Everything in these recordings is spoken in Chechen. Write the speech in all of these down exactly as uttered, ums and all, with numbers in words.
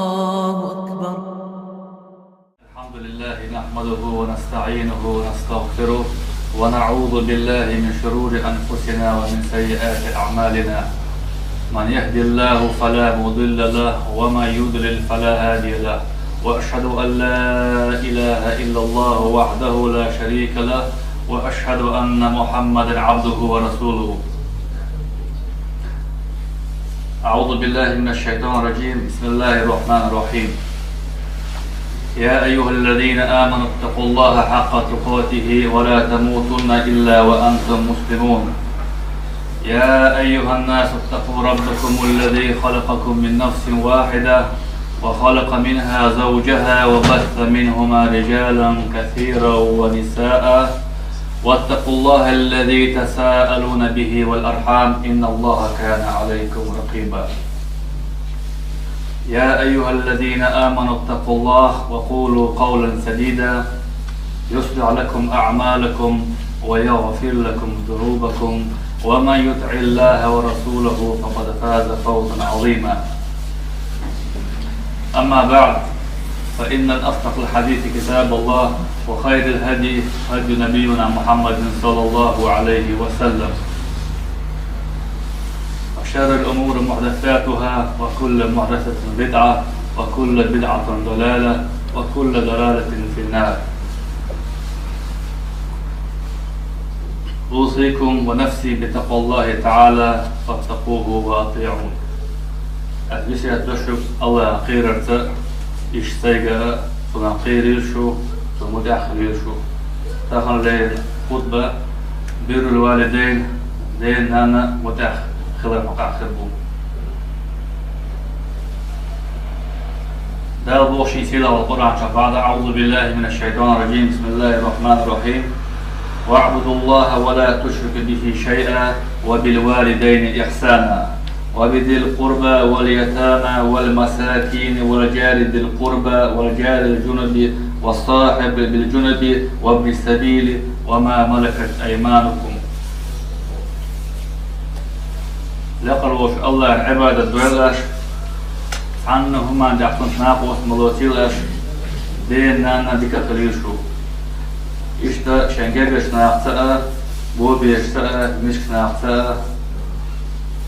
الله أكبر. الحمد لله نحمده ونستعينه ونستغفره ونعوذ بالله من شرور أنفسنا ومن سيئات أعمالنا. من يهد الله فلا مضل له ومن يضلل فلا هادي له. وأشهد أن لا إله إلا الله وحده لا شريك له، وأشهد أن محمدا عبده ورسوله. أعوذ بالله من الشيطان الرجيم. بسم الله الرحمن الرحيم. يا أيها الذين آمنوا اتقوا الله حق تقاته ولا تموتن إلا وأنتم مسلمون. يا أيها الناس اتقوا ربكم الذي خلقكم من نفس واحدة وخلق منها زوجها وبث منهما رجالا كثيرا ونساء، واتقوا الله الذي تساءلون به والأرحام إن الله كان عليكم رقيبا. يا أيها الذين آمنوا اتقوا الله وقولوا قولا سديدا يصلح لكم أعمالكم ويغفر لكم ذنوبكم ومن يطع الله ورسوله فقد فاز فوزا عظيما. أما بعد، فإن أصدق الحديث كتاب الله، وخير الهدي هدي نبينا محمد صلى الله عليه وسلم، وشر الأمور محدثاتها، وكل محدثة بدعة، وكل بدعة ضلالة، وكل ضلالة في النار. أوصيكم ونفسي بتقوى الله تعالى، فاتقوه وأطيعون. Аз весет до шуьга Аллахах кхерарца, иштта сайга а, цунах кхерийла шу, цунна мутӀахь хилийла шу. Тахана леррина хутба биррул валидайн, ден-нанна мутӀахь хилар хьокъехь хир бу. Дала боху шен сийлахь волчу Къуръан чохь бахьана: أعوذ بالله من الشيطان الرجيم. بسم الله الرحمن الرحيم. واعبدوا الله ولا تشركوا به شيئا وبالوالدين إحسانا وبذي القربى واليتامى والمساكين والجار ذي القربى والجار الجنب والصاحب بالجنب وابن السبيل وما ملكت أيمانكم. Лекхар волчу Аллахьна Ӏибадат дойла аша, цхьанна хӀуманна тӀехь цунца накъост ма лоцийла аша, ден-нанна дика а хилийла шу. Иштта шайн гергарчу нахаца а, бобешца а, мискачу нахаца а,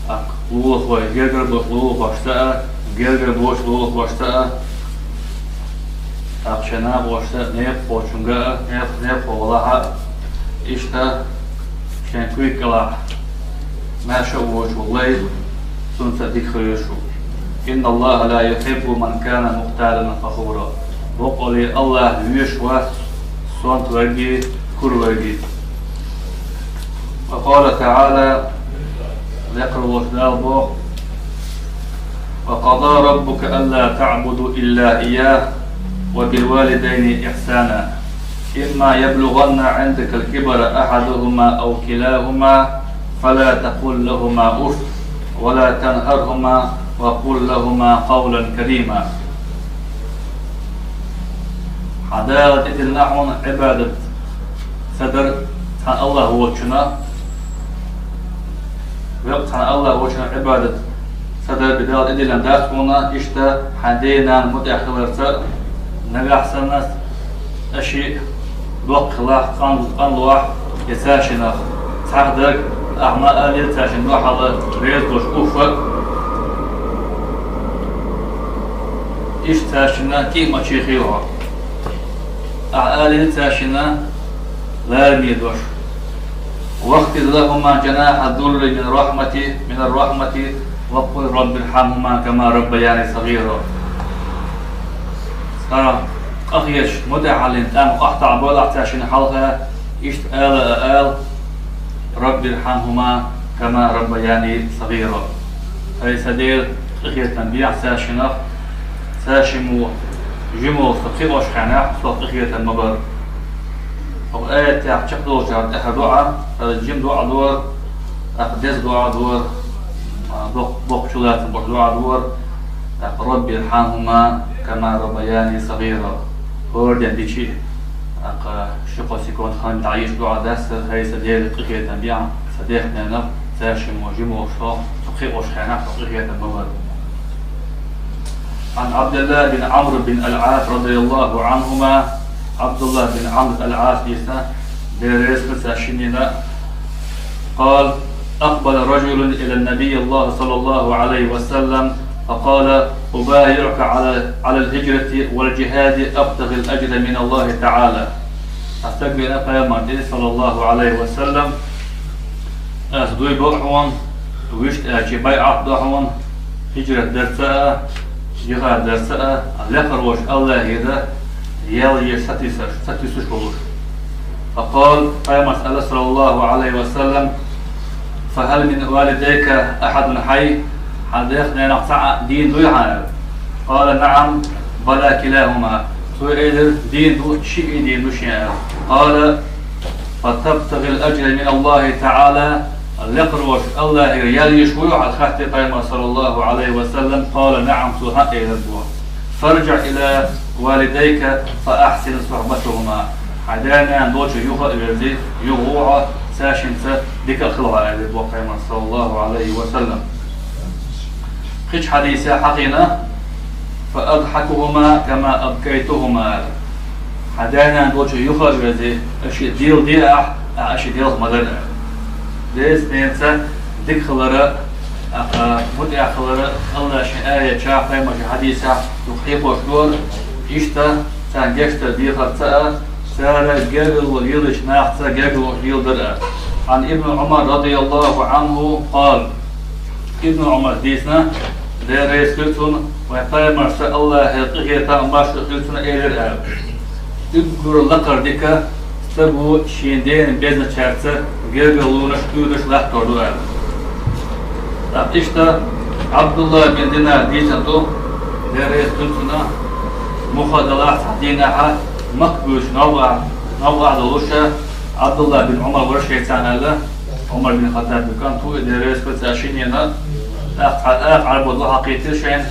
тӀаккха лулахой, гергара болчу лулахошца а, гергара боцчу лулахошца а, тӀаккха шайн накъошца а, некъахочуьнга а, некъ-, некъахо валахь а, иштта шайн куьйга кӀелахь маьрша а воцуш волу лай, цунца а дика хилийла шу. إن الله لا يحب من كان مختالا فخورا. Баккъалла Аллах везаш вац сонта верг а, кура верг а. وقال تعالى, лекхар волчу Дала боху: وقضى ربك ألا تعبدوا إلا إياه وبالوالدين إحسانا إما يبلغن عندك الكبر أحدهما أو كلاهما فلا تقل لهما أف ولا تنهرهما وقل لهما قولا كريما. Хьан Дала тӀедиллина хьуна Ӏибадат ца дар цхьана Аллах воцучунна, веккъа цхьана Аллах воцучунна Ӏибадат ца дар бен Дала тӀедиллина дац хьуна, иштта хьайн ден-нанна мутӀахь хиларца а. Нагахь санна аша доккха хилахь, къан-, къанлохь, я цаьршиннах цхьаъ дерг, ахьа ма алийла цаьршинна дуьхьал реза долуш уффа а, иштта цаьршинна кӀиъ ма чийхийла хьо. Ахьа алийла цаьршинна лараме дош: واخفض لهما جناح الذل من الرحمة، من الرحمة، وقل رب ارحمهما كما ربياني صغيرا. Цара къахеташ, мутӀахьаллин тӀам къахьтахь бойла ахь цаьршинна хьалха, иштта ала а ала: رب ارحمهما كما ربياني صغيرا. Ай сан Дела, къинхетам бехьа цаьршинах, цаьршиммо жималлах со кхиош хенахь, сох къинхетам ма бара. ХӀокху аятехь чекхдолчарна тӀаьхьа доӀа, хӀара жима доӀа дора, тӀаккха деза доӀа дора, а, боккха, боккха чулацам болу доӀа дора, тӀаккха رب ارحمهما كما ربياني صغيرا. ХӀора ден дичи, ТӀаккха ши-кхо секунд хан дӀайийша дуӀа даьссар, хӀай са Дела, къинхетам бе Ӏа са даьх-наьнах, цаьршиммо жима волуш со, со кхиош хенахь со къинхетам бан вар. عن عبد الله بن عمرو بن العاص رضي الله عنهما, Ӏабдуллах бин Ӏамр аль-Ӏас дийцина, Дела реза хуьлда цу шиннена, قال: أقبل رجل إلى النبي الله صلى الله عليه وسلم فقال: أبايعك على على الهجرة والجهاد أبتغي الأجر من الله تعالى. Цхьа стаг веана Пайхамарна тӀе, саллаллаху Ӏалайхи ва саллам, ас дуй бо хьуна, вуьшта аьлча байӀат до хьуна, хӀижрат дарца а, жихӀад дарца а, лекхарош АллахӀера ял еш сатийсаш, сатийсаш волуш. فقال, Пайхамарс аьлла, саллаллаху Ӏалайхи ва саллам: فهل من والديك أحد حي؟ Хьан даьх-наьнах цхьаъ дийна дуй хьан? قال: نعم، بلى، كلاهما. Цо элира: дийна ду, шиъ а дийна ду шен, аьлла. قال: فتبتغي الأجر من الله تعالى؟ Лекхарош АллахӀера ял еш вуй хьо, хаьттира Пайхамара, саллаллаху Ӏалайхи ва саллам. قال: نعم, цо хӀаъ элира боху. فارجع إلى والديك فأحسن صحبتهما. Хьан да-нана долчу юха а верзий, юха гӀо хьо, цаьршинца дика а хила хьо, аьлла боху Пайхамара, саллаллаху Ӏалайхи ва саллам. Кхечу хьадисехь хьахийна: فأضحكهما كما أبكيتهما. Хьан да-нана долчу юха а верзий, аша дийла де ахь, ахь аша делха ма дара. Деза-ненаца дика хилар а, тӀаккха мутӀахь хилар а АллахӀан аятехь, Пайхамаран хьадисехь дукха хьехош дара, иштта царна гечдар дехарца а, цара гергарло лелийча нахаца гергарло леладар а. عن ابن عمر رضي الله عنه قال: Ибн Ӏумара дийцина, Дела реза хуьлда цунна, вайн Пайхамарс, АллахӀера къинхетам, маршо хуьлда цунна, элира аьлла: уггар лакхара дика стага шен дена безначаьрца гергарлонаш, уьйраш латтор ду аьлла. ТӀаккха иштта Ӏабдуллах бин Динара дийцина ду, Дела реза хуьлда цунна, муха далахь цхьа дийнахьа Макка буьйсу новкъа, новкъахь долуш Ӏабдуллах бин Ӏумар вара шайца аьлла, Ӏумар бин Хаттабан кӀант ву и, Дела реза хуьлда цу шиннена, тӀаккха цхьа акха Ӏарбо дуьхьал кхийтира шайна,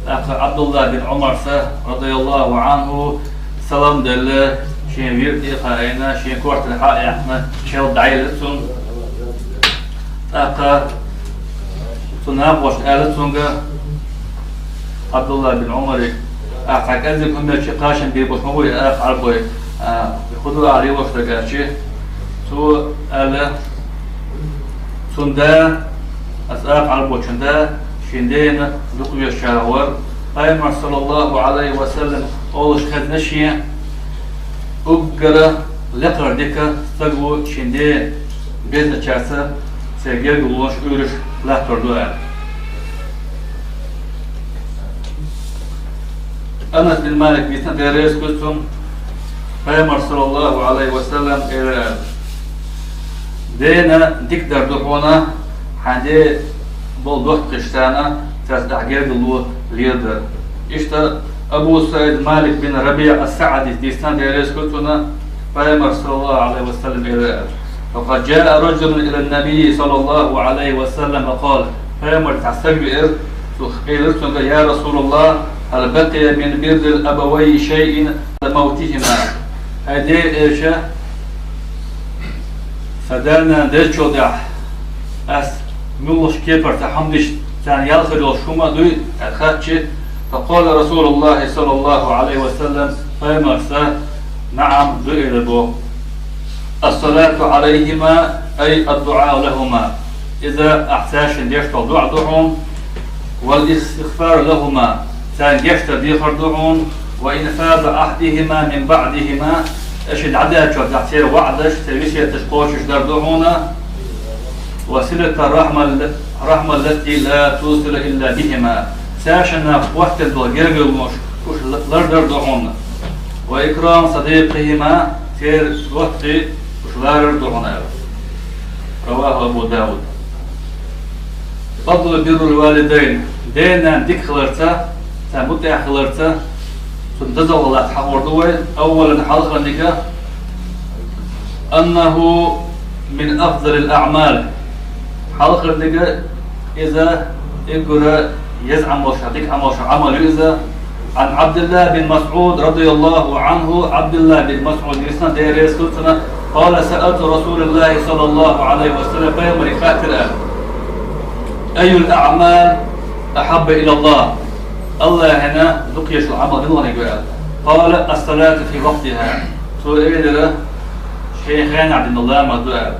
тӀаккха Ӏабдуллах бин Ӏумарс, радияллаху Ӏанху, салам делла, шен вер тӀе а хаийна, шен кортара хьа а яьккхина, чел дӀаелира цунна. ТӀаккха цу накъоша аьлла цуьнга, Ӏабдуллах бин Ӏумаре: «Ахь цхьа кӀеззиг хӀуманчу кхачам бийр болуш ма вуй, аха, Ӏарбой, а, хӀун ду ахь лелош дерг?» — аьлча, цо аьлла: «Цуьнан да, аса аха Ӏарбочун да, шен дена дукха везачарах вара, Пайхамар, саллаллаху Ӏалайхи ва саллам, олуш хезна шен, уггара лекхара дика стаг ву шен ден безначаьрца церан гергарлонаш, уьйраш латтор ду», — аьлла. Анас бин Малик дийцина, Дела реза хуьлда цунна, Пайхамар, саллаллаху Ӏалайхи ва саллам, элира аьлла: «Дена дика дар ду хьуна, хьан ден болу доттагӀашца царна тӀехь гергарло леладар». Иштта Абу СаӀид Малик бин РабиӀ ас-СаӀди дийцина, Дела реза хуьлда цунна, Пайхамар, саллаллаху Ӏалайхи ва саллам, элира аьлла: «وقد جاء رجل إلى النبي صلى الله عليه وسلم فقال». Пайхамарна цхьа стаг веара, цо элира цуьнга: «Я Расулаллах, هل بقي من بر الأبوين شيء بعد موتهما؟» ХӀай Делан Элча, сан да-нана дезачул тӀаьхьа ас муьлххачу кепара цхьа хӀума дича, царна ял хир йолуш хӀума дуй аьлла хаьттича, فقال رسول الله صلى الله عليه وسلم, Пайхамарс: «نعم, ду», — элира боху. «الصلاة عليهما، أي الدعاء لهما». Иза ахь цаьршинна деш долу доӀа ду хьуна. «والاستغفار لهما», царна гечдар дехар ду хьуна. «وإنفاذ عهدهما من بعدهما», аша дӀадаьллачул тӀаьхьа церан ваӀдаш, церан весеташ кхочушдар ду хьуна. «وصلة الرحم، الرحم التي لا توصل إلا بهما», цаьршиннах хӀоттийна долу гергарлонаш уьш лардар ду хьуна. «وإكرام صديقهما», церан доттагӀий уьш ларар ду хьуна, аьлла. رواه أبو داود. فضل بر الوالدين. Ден-ненан дика хиларца, царна муьтӀахь хиларца, цуьнан дозалла лаьцна хьахор ду вай. أولاً, хьалхарниг, أنه من أفضل الأعمال. Хьалхарниг, иза уггар еза Ӏамалшах, дика Ӏамалшах Ӏамал ю иза. عن عبد الله بن مسعود رضي الله عنه, Абдуллах бин Масъуд дийцина, Дела реза хуьлда цунна, قال: سألت رسول الله صلى الله عليه وسلم, пайхамарга хаьттира: أي الأعمال أحب إلى الله؟ Аллахӏана дукха езаш йола Ӏамал мила ю аьлла. قال: الصلاة في وقتها. Цо элира: шен хенахь дина ламаз ду аьлла.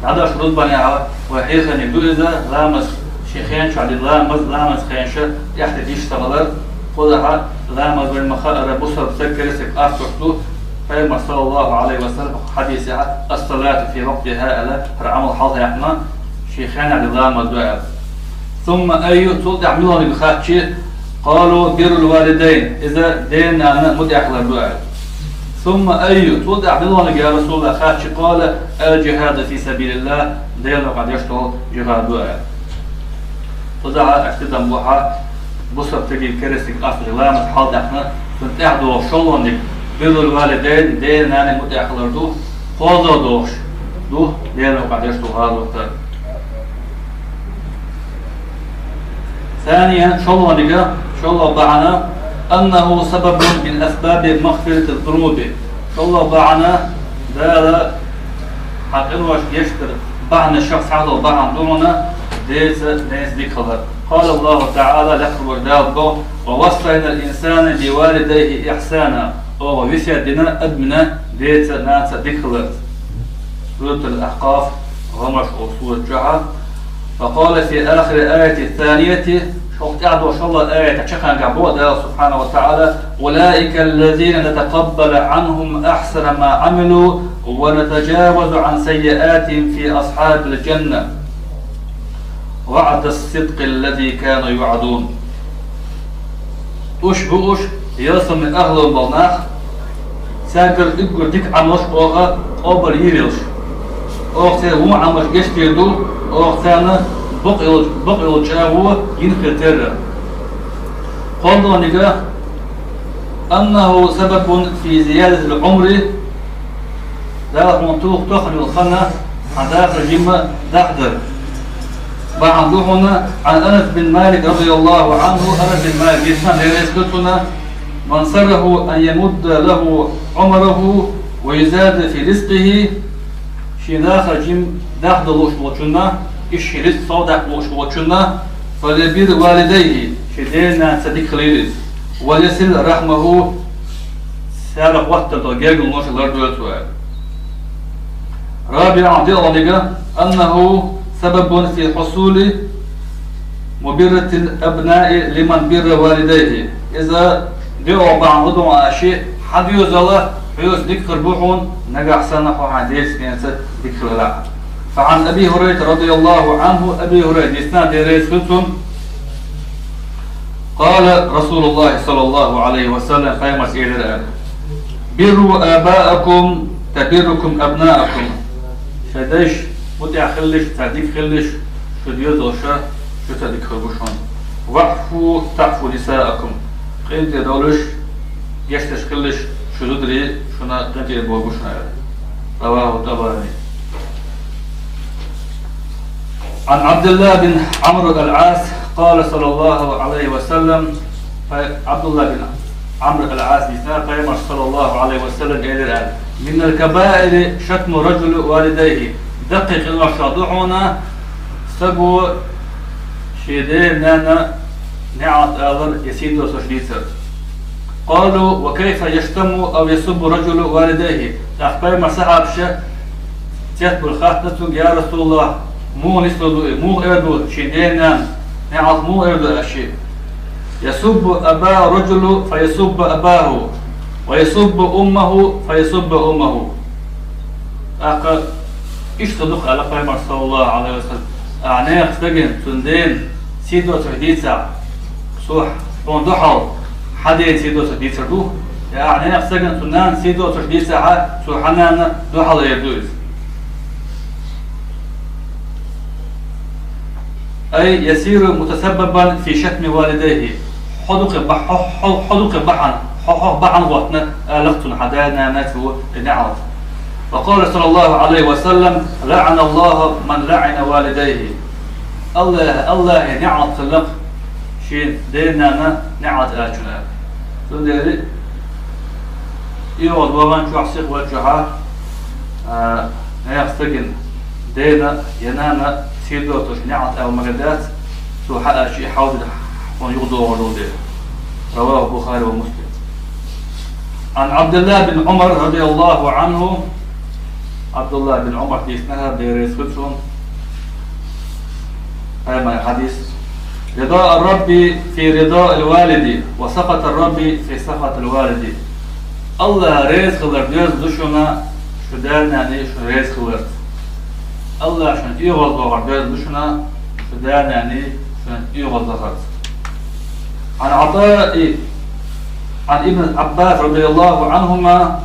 ДӀадахьа рузбанехь вай хьехарниг ду иза, ламаз шен хенахь дина ламаз, ламаз хенаш тӀехьа деш ца хилар. Кхузахь ламаз вайна ма хаара, бусалба стаг, керста стаг къастош ду. Пайхамара, саллаллаху Ӏалайхи ва саллам, хьадисехь: الصلاة في وقتها аьлла, хӀара Ӏамал хьалхадаьккхина, шен хенахь дина ламаз ду аьлла. ثم أي, цул тӀехьа мила ю аьлла хаьттача, قالوا: بر الوالدين, иза ден-нанна мутӀахь хилар ду аьлла. ثم أي, цул тӀехьа мила ю, я Расулаллах, хаьттача, قال: الجهاد في سبيل الله, Делан новкъа деш дола жихӀад ду аьлла. Кхузахь аьшта дам бу хьа, бусалба стегий керста стегий къастош, ламаз хьалхадаьккхина, цунна тӀехьа доагӀа шолгӀаниг, بر الوالدين, ден-нанна мутӀахь хилар ду, кхозлагӀа доагӀаш ду Делан новкъа деш дола гӀазот. ثانيا, шолгӀаниг, шоллагӀа бахьана, أنه سبب من أسباب مغفرة الذنوب. ШоллагӀа бахьана, Дала хьан къинош гечдар бахьанашех цхьа дола бахьана ду хьуна, деца, нанца дика хилар. قال الله تعالى, лакхара волчу Дала боху: ووصينا الإنسان بوالديه إحسانا. Оха весет дина адамна деца, нанца дика хиларца. Суратул Ахкъаф, гӀамаш олу сурат чохь. فقال في آخر الآية الثانية, шолгӀа тӀехь долу шолгӀа аят чекхйоьхна боху Дала субхьанаху ва таӀала: أولئك الذين نتقبل عنهم أحسن ما عملوا ونتجاوز عن سيئاتهم في أصحاب الجنة وعد الصدق الذي كانوا يوعدون. Уьш бу уьш, ялсаманин ахӀло болу нах, цаьргара уггар дика Ӏамалш оха къобал йийр йолуш. Оха церан вон Ӏамалш гечдийр ду, оха царна бакъ йолчу, бакъ йолчу чӀагӀо йина хир терра. КхоалгӀаниг: أنه سبب في زيادة العمر. Дала хьуна туху тоххана йолу хан, хьан дахар жимма дахдар бахьана ду хьуна. عن أنس بن مالك رضي الله عنه, Анас бин Малик дийцина, Дела реза хуьлда цунна: من سره أن يمد له عمره ويزاد في رزقه, шен дахар жимма дахдала лууш волчунна, иза шен рицкъ совдаккха лууш волчунна, فليبر والديه, шен ден-нанца дика хилийла иза, وليصل رحمه, царах хӀоттадо гергарлонаш лардойла цо аьлла. رابعا, диъалгӀаниг: أنه سبب في حصول مبرة الأبناء لمن بر والديه. Иза диъалгӀа бахьана ду хьуна аьлча, хьан доьзал хьоьца дика хир бу хьуна, нагахь санна хьо хьайн деца-ненца дика хиларехь. فعن أبي هريرة رضي الله عنه, Аби ХӀурайрас дийцина, Дела реза хуьлда цунна, قال رسول الله صلى الله عليه وسلم, Пайхамара элира аьлла: بروا آباءكم تبركم أبناؤكم. Шайн дайшна мутӀахь хилалаш, цара дика хилалаш, шун доьзалш шуьца дика хир бу шуна. واعفوا تعفو نساؤكم. КъинтӀера довлуш, гечдеш хилалаш, шун зударий шуна къинтӀера бохург бу шуна аьлла. رواه الطبراني. عن عبد الله بن عمرو العاص قال صلى الله عليه وسلم, Пай-, Абдуллах бин Амр ал-Ӏас дийцина, Пайхамара, саллаллаху Ӏалайхи ва саллам, элира аьлла: من الكبائر شتم الرجل والديه. Даккхий къиношах ду хьуна стага шен ден-нанна неӀалт алар я сий доцурш дийцар. قالوا: وكيف يشتم أو يسب الرجل والديه؟ ТӀаккха Пайхамара сахьабаша цецбуьйлуш хаьттина цуьнга: я Расулаллах, муха нислур ду и, муха эр ду шен ден-нанна неӀалт, муха эр ду аьлла шиъ? يسب أباه الرجل فيسب أباه، ويسب أمه فيسب أمه. ТӀаккха иштта ду-кх, аьлла Пайхамара, саллаллаху Ӏалайхи ва саллам: ахь нехан стагана, цуьнан дена сий доцурш дийцахь, цо хьуна дуьхьал хьан дена сий доцурш дийцар ду, я ахь нехан стагана, цуьнан нанна сий доцурш дийцахь, цо хьан нанна дуьхьал эр ду иза. أي يصير متسببا في شتم والديه. Хьо ду-кх бахьана, хьо, хьо, хьо ду-кх бахьана, хьо, хьох бахьана хӀоттийна, аьлла-кх цунна, хьан да-нанна цо и неӀалт. وقال صلى الله عليه وسلم: لعن الله من لعن والديه. АллахӀ, АллахӀе неӀалт хилла-кх шен ден-нанна неӀалт аьллачунна. Цундела оьгӀаз вахана чохь сиха ваьлча, а, нехан стагана, дена я нана сий доцуш неӀалт ала мегар дац, цо хьаьжча и хьовзар хьуна юхадогӀур долу дела. رواه البخاري ومسلم. عن عبد الله بن عمر رضي الله عنه, Абдулла бин Ӏумар дийцинехь, Дела реза хуьлда цунна, пайхамаран хьадис: رضا الرب في رضا الوالد، وسخط الرب في سخط الوالد. АллахӀ реза хилар доьзна ду шуна, шун да-нана шуна реза хиларца. АллахӀ шуна оьгӀазвахар доьзна ду шуна, шун да-нана шуна оьгӀазвахарца. عن عطاء عن ابن عباس رضي الله عنهما,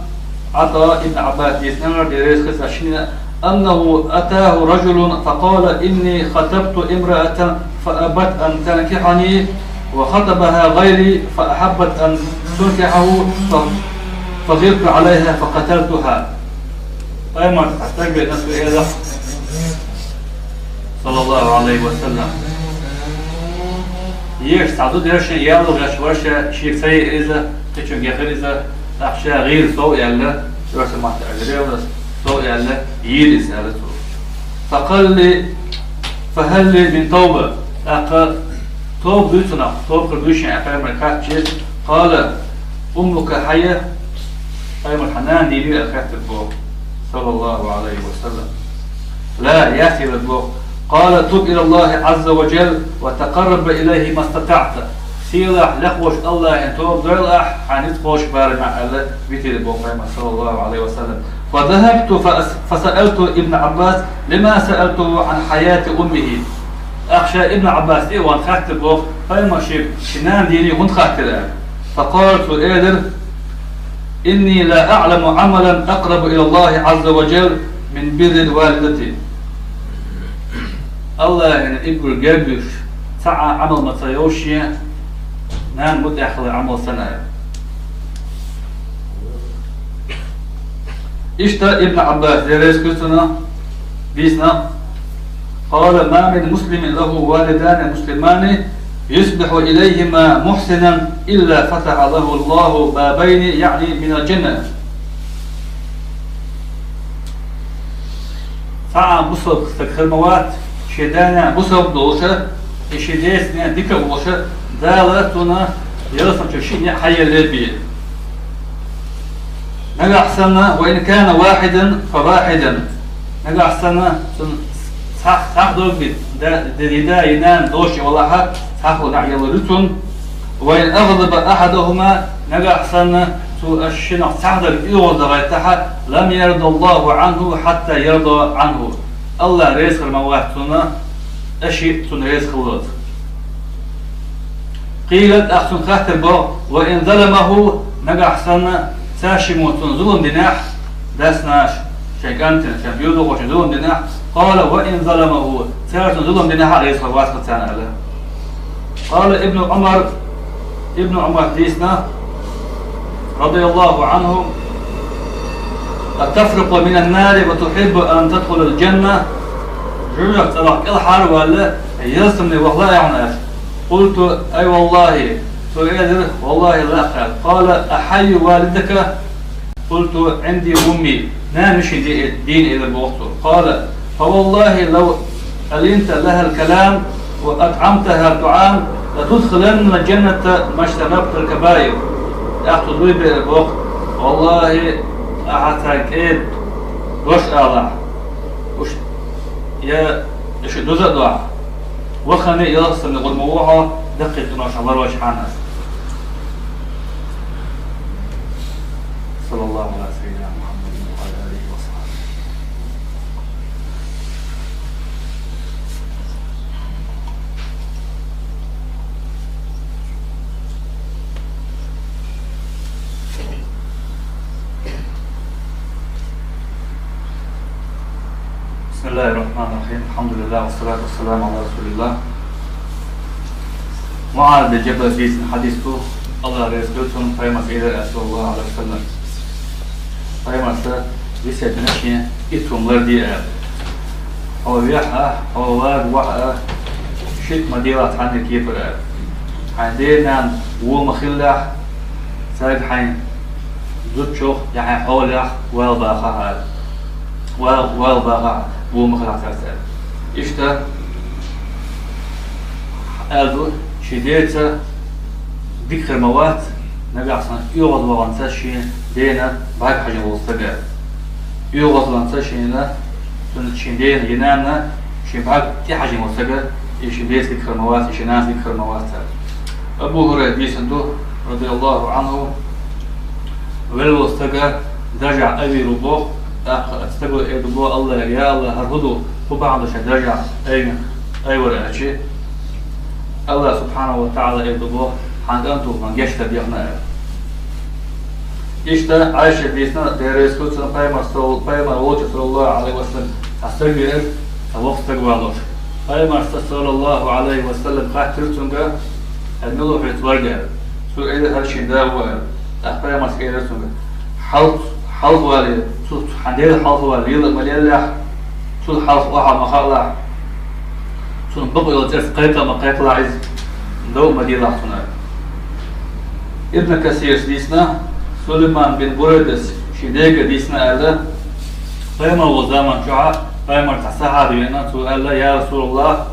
Ӏата ибн Ӏаббас дийцинехь, Дела реза хуьлда цунна, أنه أتاه رجل فقال: إني خطبت امرأة فأبت أن تنكحني، وخطبها غيري فأحبت أن تنكحه، ف-، فغرت عليها فقتلتها. Пайхамар, Ӏалайхи салам, элира, саллаллаху Ӏалайхи ва саллам. Еш цхьа зуда яра шен, яло гӀерташ вара ша, шега ца яра иза, кхечуьнга яхара иза, тӀаккха ша гӀийра сов аьлла, оьрсийн маттахь аьлча ревность, сов аьлла, йийра иза аьлла цо. فقال لي: فهل لي من توبة؟ ТӀаккха тоба дуй цунах, тоба хир дуй шен, аьлла, пайхамарга хаьттича, قال: أمك حية؟ Пайхамар, хьан нана дийна юй аьлла хаьттира боху, саллаллаху Ӏалайхи ва саллам. لا, яц, элира боху. قال: تب إلى الله عز وجل وتقرب إليه ما استطعت. Сийлахь, лекха волчу АллахӀана тоба дойла ахь, хьан ницкъ кхочу барамехь, аьлла, витира боху пайхамар, саллаллаху Ӏалайхи ва саллам. فذهبت فأس-، فسألت ابن عباس لما سألته عن حياة أمه. ТӀаккха ша Ибн Ӏаббас тӀе а вахана хаьттира боху, пайхамар шега шен нана дийна юй хӀунда хаьттира аьлла. فقال, цо элира: إني لا أعلم عملا أقرب إلى الله عز وجل من بر الوالدة. АллахӀана уггар гергга йолуш цхьа а Ӏамал ма ца йолуш шен, нана муьтӀахь хилар Ӏамал санна. Иштта Ибн Ӏаббас, Дела реза хуьлда цунна, дийцина: قال: ما من مسلم له والدان مسلمان يصبح إليهما محسنا إلا فتح له الله بابين، يعني من الجنة. Цхьа а бусалба стаг хир ма вац, шен да-нана бусалба долуша, и шен деца-ненаца дика а волуша, Дала цунна ялсамани чу шиъ неӀ хьаелла бен. Нагахь санна, وإن كان واحدا فواحدا. Нагахь санна, цунна цхьа, цхьа а дог бен, да, да, и да, и нана дош а валахьа, цхьа а неӀ елла ду цунна. وإن أغضب أحدهما, нагахь санна, цо аш шиннах цхьаъ дерг оьгӀаздахийтахьа, لم يرض الله عنه حتى يرضى عنه. АллахӀ реза хир ма вац цунна, аш шиъ цунна реза хиллалц. قيل, тӀаккха цунна хаьттира боху: وإن ظلمه, нагахь санна, цаьршиммо цунна зулам динехь, дас-нанас шайн кӀантана, шайн доьзалхочунна зулам динехь, قال: وإن ظلمه, цара цунна зулам динехь а реза хир вац-кх царна, аьлла. قال ابن عمر, Ибн Ӏумар дийцина, رضي الله عنه: أتفرق من النار وتحب أن تدخل الجنة؟ Жуьжах цӀарах кӀелхьара а ваьлла, ялсамане ваха лаьий хьуна аьлла. قلت: أي والله. Цо элира: والله, лаьа-кх, аьлла. قال: أحي والدك؟ قلت: عندي أمي. Нана ю шен ди-, дийна, элира боху цо. قال: فوالله لو ألنت لها الكلام وأطعمتها الطعام لتدخلن الجنة ما اجتنبت الكبائر. ТӀаккха цо дуй беара боху: валлахӀи, ахьа цаьрга кӀеда дош алахь, уьш я, уьш дуза а дохь, вахана ялсамане гӀур ма ву хьо, даккхий къиношах ларвечхьана. صلى الله على سيدنا محمد وعلى آله وصحبه. بسم الله الرحمن الرحيم. الحمد لله والصلاة والسلام على رسول الله. МуӀаз бин Джабал дийцина хьадис ду, АллахӀ реза хуьлда цунна, пайхамарца элира, صلى الله عليه وسلم. Пайхамарца весет дина шен итт хӀума ларде аьлла. Хьо вехь а, хьо вага вахь а, ширк ма делахь цхьанне кепара аьлла. Хьайн ден-ненан вон ма хилалахь, Саг хьайн зудчох я хьайн хьолех вал баха хьара. Вал, вал баха хьара, бу ма хилахь царца. Иштта аьлла ду, шен деца дика хир ма вац, нагахь санна оьгӀазваханца шен дена бӀарг хьажа волу стага. ОьгӀазваханца шена, цунна шен дена, я нанна шен бӀарг тӀехьажийна волу стага, и шен деца дика хир ма вац, и шен нанас дика хир ма вац цара. Абу ХӀурайра дийцина ду, радияллаху Ӏанху, велла волу стага даржехь айвийр ву боху, тӀаккха оцу стага эр ду боху АллахӀе: «Я АллахӀ, хӀара хӀун ду? ХӀун бахьана ду шайн даржехь айвина, айвар?» аьлча, АллахӀ субхьанаху ва таӀала эр ду боху: «Хьан кӀант ву, хьуна гечдар дехна», аьлла. Иштта Ӏайшас дийцина, Дела реза хуьлда цунна, пайхамар, пайхамар волчу, саллаллаху Ӏалайхи ва саллам, цхьа стаг веара, цхьа воккха стаг валош. Пайхамарца, саллаллаху Ӏалайхи ва саллам, хаьттира цуьнга: «ХӀара мила ву хьоьца верг?» аьлла. Цо элира: «ХӀара шен да ву», аьлла. ТӀаккха пайхамарс элира цуьнга: «Хьалха, хьалха вале, цу, цу хьан дела хьалха вале, лела а ма леллехь, цул хьалха охьа ма хаалахь, цунна бакъо йолу цӀарца кхайкха а ма кхайкхалахь иза, дов а ма делахь цунна». Ибн Касирс дийцина, Сулайман бин Бурайдас шен дега дийцина аьлла, пайхамар волу заман чохь пайхамарца цхьа сахьаба веана, цо аьлла: «Я РасулаллахӀ,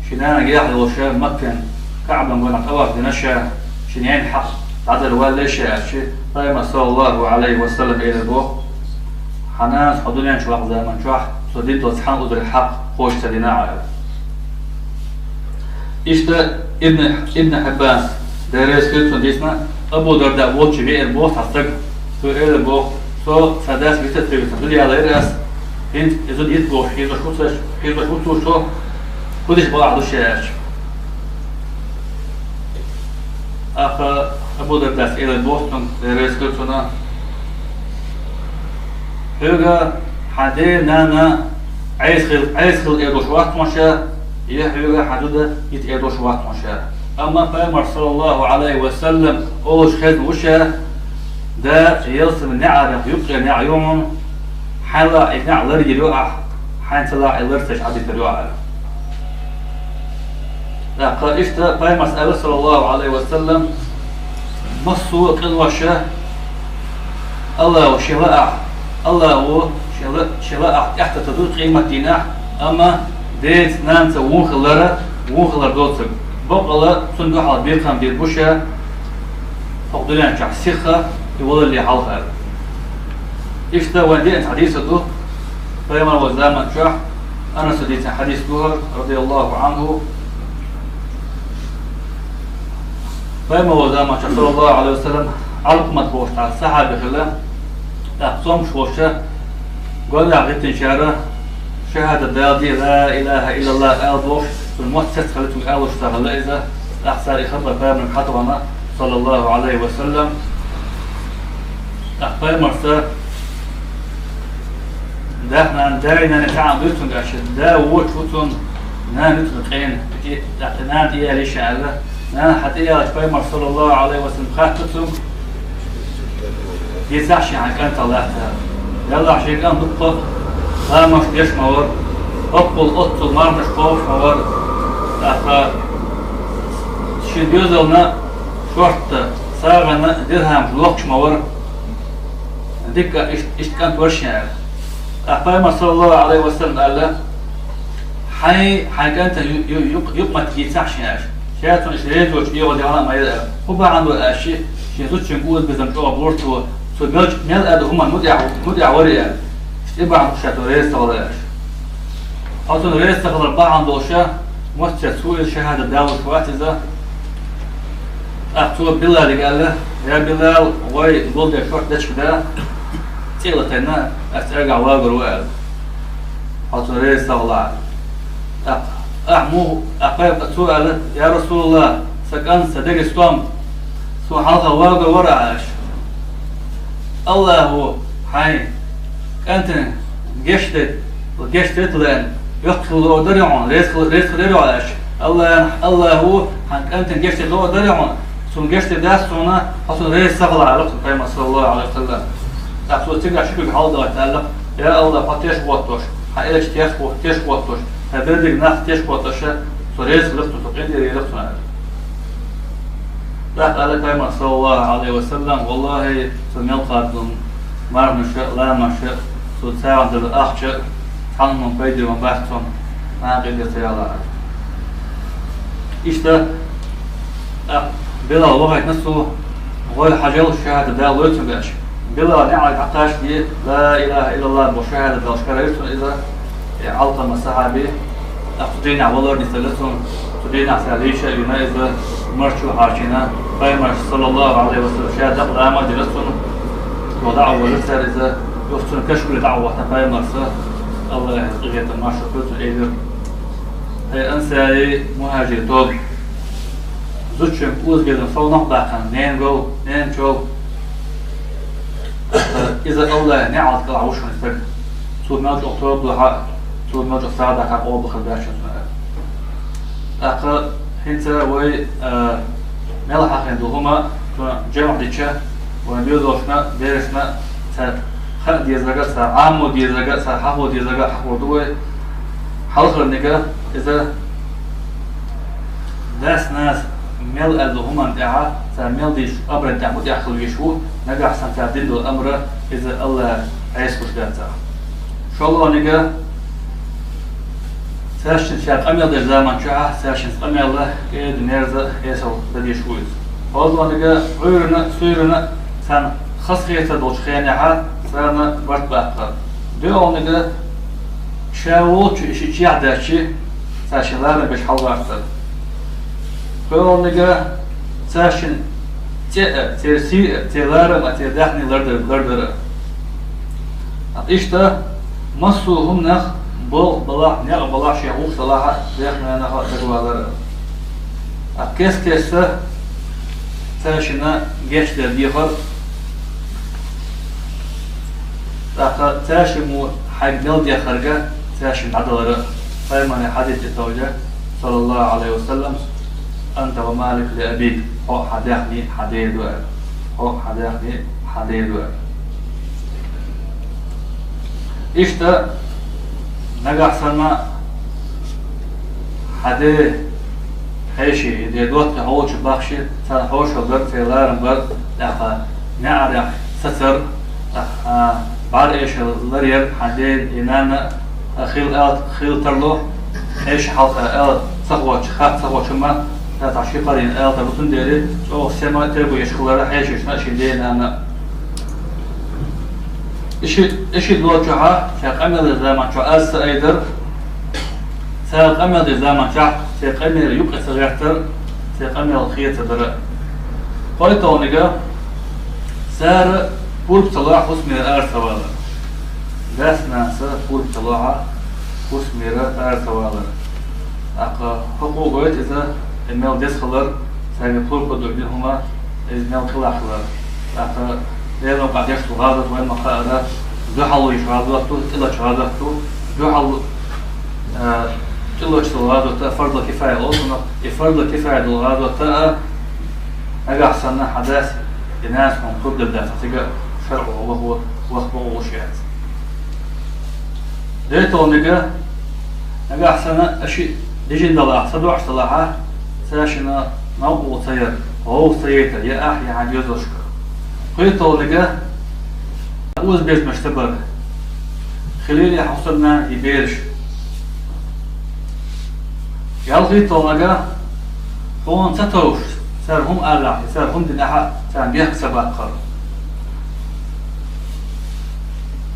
шен нана гехь йолуш Маккан КаӀбан гонах тӀаваф дина ша, шен ненан хьакъ дӀадала валлий ша?» аьлча, пайхамар, саллаллаху Ӏалайхи ва саллам, элира боху: «Хьан нанас хьо дуьнен чу ваккха заман чохь цо дина долу цхьана узаран хьакъ кхочуш ца дина ахьа». Иштта Ибн, Ибн Хьиббанс, Дела реза хуьлда цунна, дийцина, Абу Дарда волчу веара боху цхьа стаг. Цо элира боху: «Со сан дас виса а ца виса, зуда ялайра ас. ХӀинца и зуда йита бохуш хьийзош ву ца, хьийзош ву цо, хӀун деш бакъахь ду ша?» аьлча. ТӀаккха Абу Дардас элира боху цунга, Дела реза хуьлда цунна: «Хьоьга хьан ден нана Ӏеса хила, Ӏеса хила эр долуш вац хьуна ша, я хьоьга хьан зуда йита эр долуш вац хьуна ша. Амма пайхамар, саллаллаху Ӏалайхи ва саллам, олуш хезна ву ша: „Да ялсаманин неӀарах юккъера неӀ ю хьуна, хьайна лаахь и неӀ ларйийр ю ахь, хьайна ца лаахь и лар ца еш Ӏадитар ю ахь“». ТӀаккха иштта пайхамарс аьлла, саллаллаху Ӏалайхи ва саллам: «Массо а къиноша АллахӀа шен лаахь, АллахӀа шен ла, шен лаахь тӀаьхьатата ду къематдийнахь, амма деца, нанца вон хилар, вон хилар доцург, баккъала цунна дуьхьал бекхам бийр бу ша хӀокху дуьнен чохь сихха и валале хьалха». Иштта вайн деана цхьа хьадис ду, пайхамар волу заман чохь, Анаса дийцина хьадис ду хӀара, радияллаху Ӏанху. Пайхамар волу заман чохь, саллаллаху Ӏалайхи ва саллам, Ӏалкъамат бохуш цхьа сахьаби хилла, тӀаккха цомгуш волуш, гонах хӀиттинчара шахӀадат далале, ла илаха иллаллах ала бохуш, цуьнан мотт цецхилла, цуьнга алуш ца хилла иза, тӀаккха цара и хабар пайхамарга хьатӀавахана, саллаллаху Ӏалайхи ва саллам. ТӀаккха пайхамарца: «Дахь нана, дай нана цхьаъ дуьйцунга аша, да вочу ву цунна, нана ю цунна къена, тӀе, тӀе, нана тӀе ялийша», аьлла. Нана хьан тӀе ялча, пайхамар, саллаллаху Ӏалайхи ва саллам, хаттар цунга: «Дийцахь шен хьайн кӀантах латта». Деллахь шен кӀант дуккха а ламазаш деш ма вара, хӀоккхул оццул марханаш кхобуш ма вара. ТӀаккха шен доьзална шортта сагӀана дирхӀамаш лохкуш ма вара. Дика, иштта, иштта кӀант вара шен аьлла. ТӀаккха пайхамар, саллаллаху Ӏалайхи ва саллам, аьлла: «Хьайн, хьайн кӀантана ю-, ю-, юкъ-, юкъаметтиг йийцахь шен аша. Ша цунна иштта реза йоцуш оьгӀаз яхьана а ма яра». ХӀун бахьана ду аьлча, шен зудчуьнга озабезам чӀогӀа бора цо, цо мел, мел аьлла хӀуманна мутӀахь, мутӀахь вара аьлла. Иштта и бахьана ду ша цунна реза ца хилар аьлча. Хьо цунна реза ца хилар бахьана долуш ша, мотт цецву иза, шахӀадат далуш вац иза. ТӀаккха цо Билалига аьлла: «Я Билал, гӀой гулдеш шорта дечиг да, цӀе а латийна, ас цӀергахь вагор ву», аьлла. Хьо цунна реза ца хилахь. ТӀаккха ахьа муха, тӀаккха цо аьлла: «Я РасулаллахӀ, сан кӀант, сан деган стом, суна хьалха вагор вара ахь», аьлча. АллахӀа хьайн кӀантана гечдайта, гечдайта лаьа, йоккха хила луур дарий хьуна, реза хила, реза хила луур дарий хьуна аьлча. АллахӀ, АллахӀа хьан кӀантана гечдайта луур дарий хьуна, цунна гечдер дац хьуна, хьо цунна реза ца хилахь, аьлла цунна пайхамар, саллаллаху Ӏалайхи ва саллам. ТӀаккха цо цигахь ши куьг хьалдалийта аьлла: «Я АллахӀ, хьо теш гӀоттош, хьан элча теш гӀо-, теш гӀоттош, хьан берриг нах теш гӀоттош, со реза хиларх цунна, со къинтӀера еларх цунна», аьлла. ТӀаккха аьлла Пайхамара, саллаллахӀу Ӏалайхи ва саллам: «ВаллахӀи, цу мел кхоачча долу марханаша, ламаша, цу царна дала ахча цхьанна пайда бац цунна, накъа де ца ялахь». Иштта, тӀаккха Билал вахийтина цо, гӀой хьажал, шахӀадат дӀалой цуьнга аьлла. Билал неӀарга дӀакхаччалц, ла илахӀа иллаллахӀ бохуш шахӀадат далуш карийра цунна иза, и Ӏалкъама сахьаби. ТӀаккха цу дийнахь валар нисделла цунна, цу дийнахь цара лийча а вина, иза марчо хьарчийна, Пайхамарша, саллаллахӀу Ӏалайхи ва саллам, ша дакъа лама а дира цунна, цо дӀа а вожура цара иза, юха цуьнан кашкуре дӀа а вахана Пайхамарша, АллахӀан къинхетам, маршо хуьлда цунна, элира: «ХӀей, ансарий, мухӀажирий тоба, зудчуьнга озабезам совнах а баьккхина, ненагал, неначул, иза АллахӀан неӀалт кӀалахь ву шуна стаг. Цо мел чӀогӀа тоба дохьа, цо мел чӀогӀа сагӀа даха къобал хир дац шуна». ТӀаккха хӀинца вай, а, мел хьахийна долу хӀума, цунах жамӀ дича, вайн доьзалшна, берашна цара хаа дезарг а, цара Ӏамо дезарг а, цара хьахо дезарг а хьахор ду вай. Хьалхарниг, иза дас-нанас мел аьлла хӀуманна тӀехьа, цара мел динчу амрана тӀехь мутӀахь хила везаш ву, нагахь санна цара дина долу амр, иза АллахӀ Ӏеса гуш дац цара. ШолгӀаниг, цаьршинна ша къамел дечу заман чохь, цаьршинца къамел а, кӀеда-мерза а, эсала дан дезаш ву иза. КхозлагӀниг, Ӏуьйранна а, суьйранна а царна хазахетар долчу хенахь, царна барт баккхар. ДоьалгӀаниг, ша волчу и шиъ чехь даьлча, цаьршинна ларам беш хьалагӀаттар. ПхоьалгӀаниг, цаьршинна цӀе а, церан сий а, церан ларам а, церан даьхни лардар, лардар а. ТӀаккха иштта, массо а хӀуманах, болх балахь, некъ балахь, шен гӀуллакх далахь, дех-ненах а дагавалар а. ТӀаккха кест-кеста цаьршинна гечдар дехар, тӀаккха цаьршиммо хьайга мел дехарг цаьршинна дӀадалар а. Пайхамаран хьадис тӀе тоьлла, саллаллахӀу Ӏалайхи ва саллам: «Анта ва малука ли абик», хьо а, хьан даьхни а хьан ден ду аьлла. Хьо а, хьан даьхни а хьан ден ду аьлла. Иштта, нагахь санна хьан ден хьеший, и ден доттагӀий хьо волчу бахча, царна хьошалла дар, церан ларам бар, тӀаккха неӀарехь сацар, тӀаккха бӀаьрг эшар ларъяр, хьан ден и нана а хила алт-, хила тарло, хьеший хьалха ала ца хоьттуш, хатта ца хоьттуш хӀума, цхьа ши кхарийна ала тарло, цундела чӀогӀа сема, терго еш хилар хьешашна а, шен ден-нанна а. И ши, и ши доцчохь, ша къамел дечу заман чохь аз ца айдар, цара къамел дечу заман чохь церан къамел юкъа ца гӀертар, церан къамел хе ца дар. КхойтталгӀаниг, цара пурба ца лахь хӀусамера ара ца валар. Дас-нанас пурба ца лахь хӀусамера ара ца валар. ТӀаккха хӀокхо гойту иза, и мел деза хилар, цаьрга пурба ду дина хӀума, иза мел кхелахь хилар. ТӀаккха Делан къа деш долу гӀазот вайн ма хаара, дуьхьал йолуш гӀазот ду, тӀелач гӀазот ду, дуьхьал, а, тӀелач долу гӀазот а фарзу кифая олу цунах, и фарзу кифая долу гӀазот а нагахь санна хьан дас, и нанас хьуна пурба дала дац, цига шарӀо ваха, ваха бохуш яц. ДоьтталгӀаниг, нагахь санна аша дижина далахь, ца доӀуш далахь, цаьршинна новкъарло ца яр, гӀовгӀа ца яйтар, я ахь, я хьан доьзалшка. КхойтталгӀаниг, озабезамаш ца бар. Хилийла хьо санна и бераш. ЯлхайтталгӀаниг, хьуна ца товш, цара хӀума алахь, цара хӀума динехь а, царна бехк ца баккхар.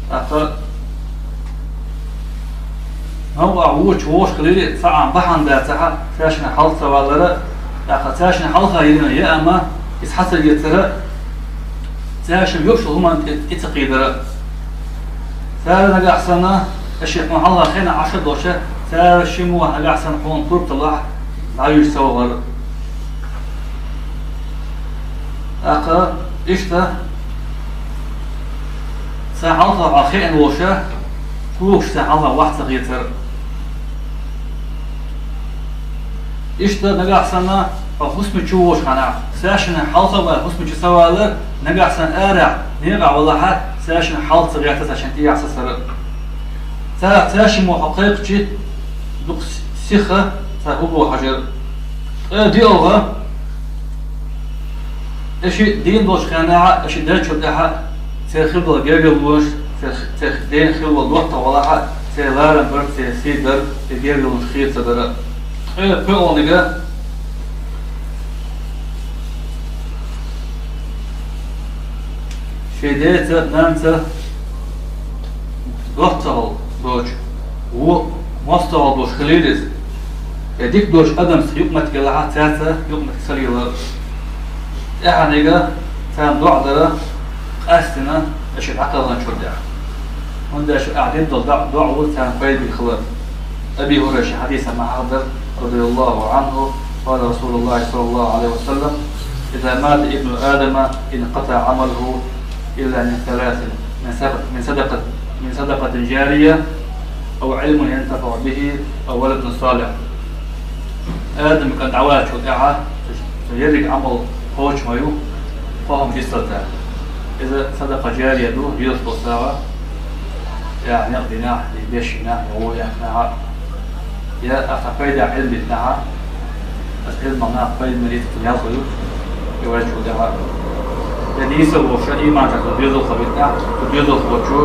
ТӀаккха новкъа вочу вовшах хилира, цхьа а бахьана дацахь, цаьршинна хьалха ца валар а, тӀаккха цаьршинна хьалха йина яа ма, иза хьа ца децар а, цаьршимма йолуш йолу хӀуманна тӀе, тӀе ца кхийдар а. Цара нагахь санна, аша хьуна хьалха хенахь Ӏаш а долуш, цара шиммо нагахь санна хьуна пурба ца лахь, дӀавуьйжуш ца вахар. ТӀаккха иштта, сан хьалха хьо хиъна волуш, когаш сан хьалха вахь ца хецар. Иштта нагахь санна хьо хӀусаме чу волуш хьанахь, цаьршинна хьалха ван хӀусаме чу ца валар, нагахь санна арахь, некъахь валахь, цаьршинна хьалха ца гӀертар, цаьршинна тӀехьа сацар. Цара цаьршиммо хьо кхайкхича, дукха сиха цара хӀума хьажар. Ткъа диъалгӀа, Аша дийна долчу хенахь, аша дечул тӀаьхьа, церан хилла гергарлонаш, церан, церан ден хилла доттагӀа валахь, церан ларам бар, церан сий дар, и гергарлонаш хир ца дара. Ткъа кхоалгӀаниг, шен деца, нанца доттагӀалла доцуш, вон мостагӀалла долуш хилийла иза. Я дика долуш адамца юкъаметтиг елахь, цаьрца юкъаметтиг ца лелар. ТӀаьхьарниг, царна доӀа дар, къаьсттина аша дӀакхалханчул тӀаьхьа. ХӀунда аьлча ахь дина долу доӀа, доӀа ву царна пайда бина хилар. Аби ХӀурайрас хьадисехь ма-хьахадара, радияллаху Ӏанху, къала Расулуллахи саллаллаху Ӏалайхи ва саллам: «Иза мата ибну Адама, инкъатаӀа Ӏамалуху илла мин саласин, мин садакъ-, мин садакъат-, мин садакъатин жария, ав Ӏилмун янтафаӀу бихи, ав валадун салихь». Адаман кӀант дӀаваьллачул тӀаьхьа цуьнан ерриг Ӏамал кхочуш ма ю, кхо хӀума чу ца лаьцна. Иза садакъа жария ду, йоьдуш долу сагӀа, я некъ динехь, я беш йинехь, я вон яьккхинехь, я ахьа пайда Ӏилма дитинехь, аса Ӏилманах пайда ма дийца, цунна ял хуьлу, и ваьллачул тӀаьхьа. Я нийса волуш, иман чохь цунна доьзалхо витинехь, цу доьзалхочо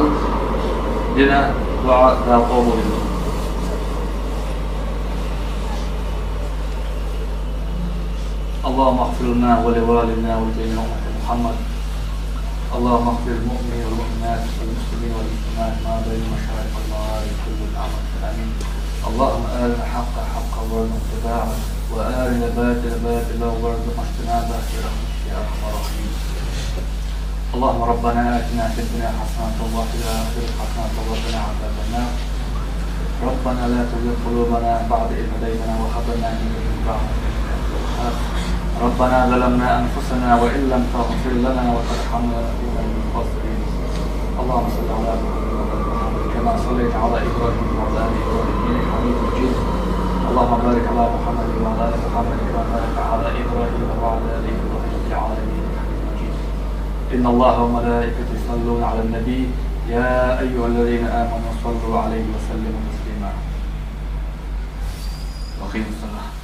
дина доӀа Дала къобалдина. اللهم اغفر لنا ولوالدينا ولجميع أمة محمد. اللهم اغفر للمؤمنين والمؤمنات والمسلمين والمسلمات ما بين المشارق والمغارب كلهم عامة، آمين. اللهم أرنا الحق حقا وارزقنا اتباعه، وأرنا الباطل باطلا وارزقنا اجتنابه برحمتك يا أرحم الراحمين. اللهم ربنا آتنا في الدنيا حسنة وفي الآخرة حسنة وقنا عذاب النار. ربنا لا تزغ قلوبنا بعد إذ هديتنا وهب لنا من لدنك رحمة إنك أنت الوهاب. ربنا ظلمنا أنفسنا وإن لم تغفر لنا وترحمنا لنكونن من الخاسرين. اللهم صل على محمد وعلى آل محمد كما صليت على إبراهيم وعلى آل إبراهيم إنك حميد مجيد. اللهم بارك على محمد وعلى آل محمد كما باركت على إبراهيم وعلى آل إبراهيم في العالمين إنك حميد مجيد. إن الله وملائكته يصلون على النبي، يا أيها الذين آمنوا صلوا عليه وسلموا تسليما. وأقيموا الصلاة.